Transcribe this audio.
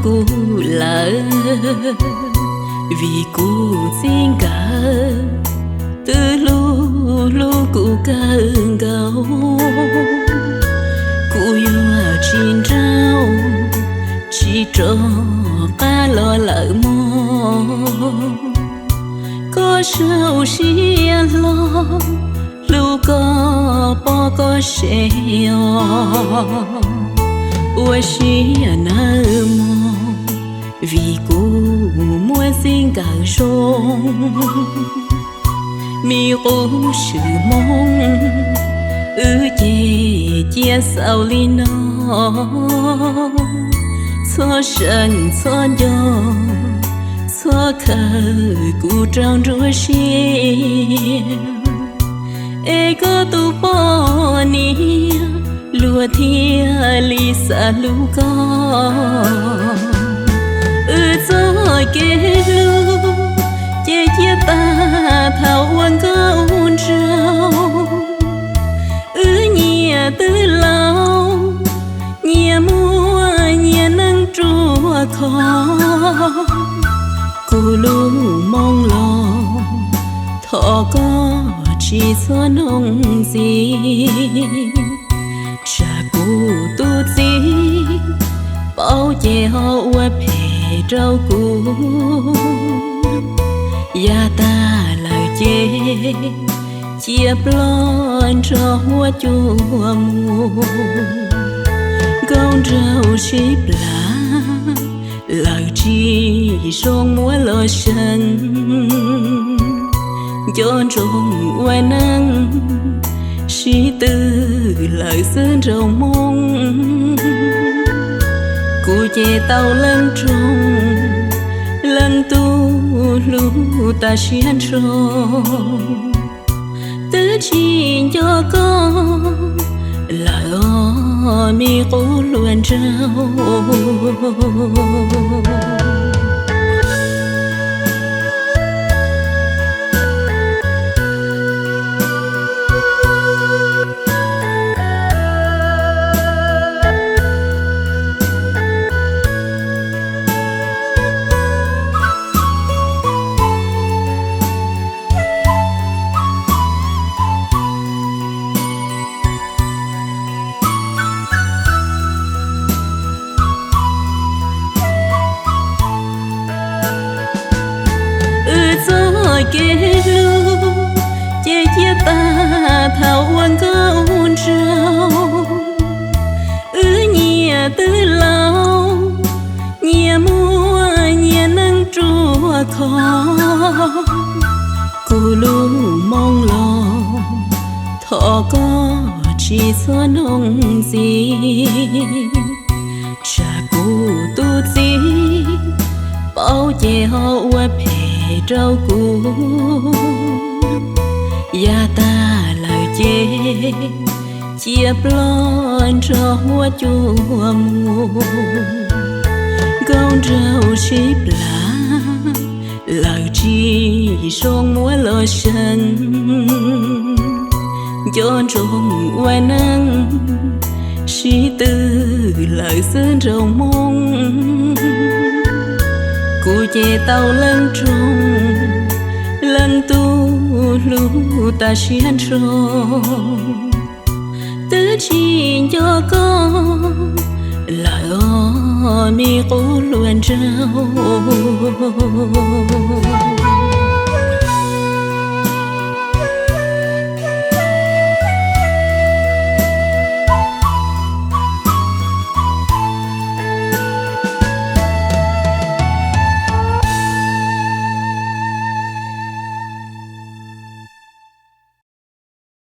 kuv lawm, vim kuv txij nkawm twb hlub hlub kuv kawg nkaus. Kuv yuav tsis nrauj, tsis rov qab los lawm mog. Koj saum siab hlo, hlub koj pom koj sev os. Ua siab nawb mog, vim kuv muaj txij nkawm zoo. Me qub swm hmoo, wb ces cia xaus li no. Txhob seev txhob nco, txhob khaws kuv rau nruab siab. Es koj tus poj niam luag thiaj li xav hlub koj. Wb txoj kev hlub ces cia tag thaum ua nkauj nraug. Wb nyias twb laus, nyias muaj nyias neej ruaj khov. Kuv lub moo los thov koj tsis txhob noog ntxiv. Tsam kuv tus txiv paub ces ho ua phem rau kuv. Yav tag lawm ces cia ploj nrog huab cua mus. Nkauj nraug sib plam lawm tsis zoo muab los seev. Nco ntsoov ua neej sib tw lawm xwb nraug Hmoob. Kuv ces tau leej roog, leej tub hlub tas siab nrho. Twb tsis nco koj lawm os me qub hluas nraug. Wb txoj kev hlub ces cia tag thaum ua nkauj nraug. Wb nyias twb laus, nyias muaj nyias neej ruaj khov. Kuv lub moo los thov koj tsis txhob noog ntxiv. Tsam kuv tus txiv paub ces ho ua phem rau kuv. Yav tag lawm ces cia ploj nrog huab cua mus. Nkauj nraug sib plam lawm tsis zoo muab los seev. Nco ntsoov ua neej sib tw lawm xwb nraug Hmoob. Kuv ces tau leej roog, leej tub hlub tas siab nrho. Twb tsis nco koj lawm os me qub hluas nraug.